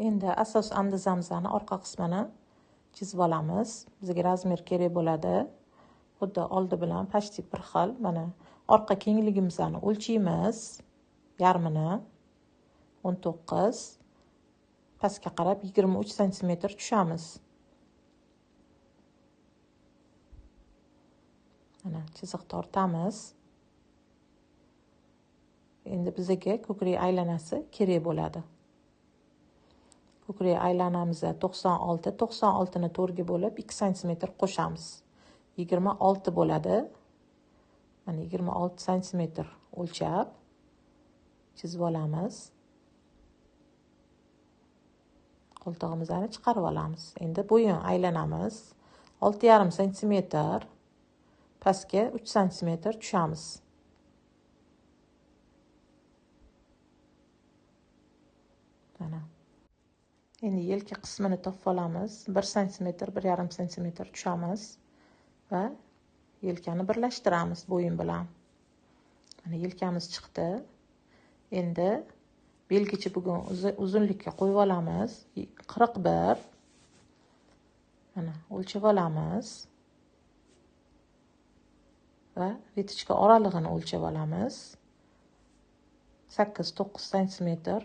Endi asos andazamizni orqa qismini chizib olamiz. Bizga razmer kerak bo'ladi. Xuddi oldi bilan почти bir xil. Mana orqa kengligimizni o'lchaymiz. Yarmini 19, pastga qarab 23 santimetr tushamiz. Mana chiziq tortamiz. Endi bizga ko'krak aylanasi kerak bo'ladi. Ko'krak aylanamiz 96, 96 ni 4 ga bo'lib 2 santimetr qo'shamiz. 26 bo'ladi. Mana 26 santimetr o'lchab chizib olamiz. Qo'ltig'imizni chiqarib olamiz. Endi bo'yin aylanamiz. 6,5 santimetr, pastga 3 santimetr tushamiz. Mana. Endi yelka qismini topib olamiz. 1 santimetr, 1,5 santimetr tushamiz va yelkani birlashtiramiz bo'yin bilan. Mana yelkamiz chiqdi. Endi belgicha bugun uzunlikka qo'yib olamiz. 41. Mana o'lchab olamiz. Va vitochka oralig'ini o'lchab olamiz. 8-9 santimetr.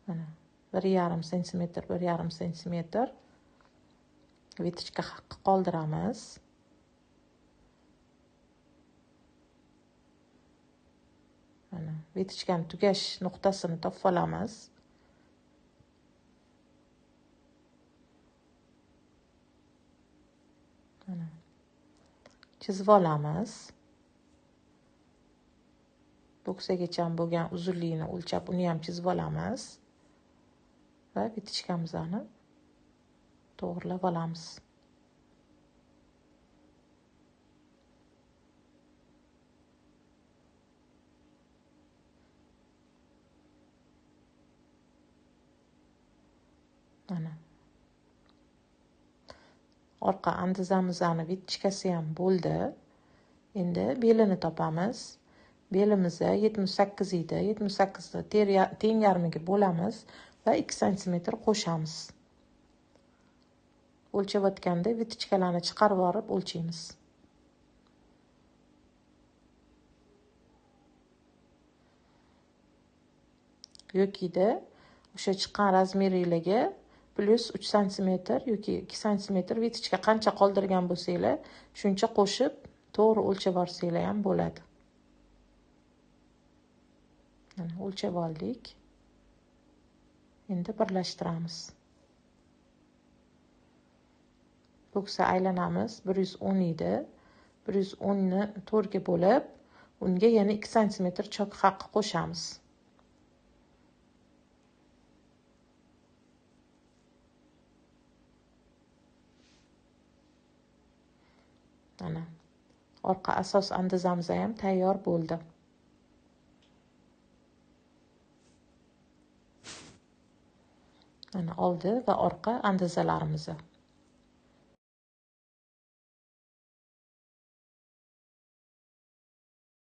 Mana 1,5 santimetr, 1,5 santimetr vitochka haqqi qoldiramiz. Mana vitochkani tugash nuqtasini topib olamiz. Mana chizib olamiz. Bo'ksagacha bo'lgan uzunligini o'lchab, uni ham chizib olamiz va vitochkamizni to'g'rilab olamiz. Mana orqa andazamizni vitochkasi ham bo'ldi. Endi belini topamiz. Belimiz 78 edi. 78 ni teng yarmiga bo'lamiz va 2 santimetr qo'shamiz. O'lchayotganda vitochkalarni chiqarib olib o'lchaymiz. Yokida o'sha chiqqan razmeringlarga plus 3 santimetr yoki 2 santimetr vitochka qancha qoldirgan bo'lsanglar, shuncha qo'shib to'g'ri o'lchab olsanglar ham bo'ladi. Mana o'lchab oldik. Endi birlashtiramiz. Bo'ksa aylanamiz 110 edi. 110 ni 4 ga bo'lib, unga yana 2 santimetr chok haqqi qo'shamiz. Mana orqa asos andazamiz ham tayyor bo'ldi. Mana oldi va orqa andazalarimiz.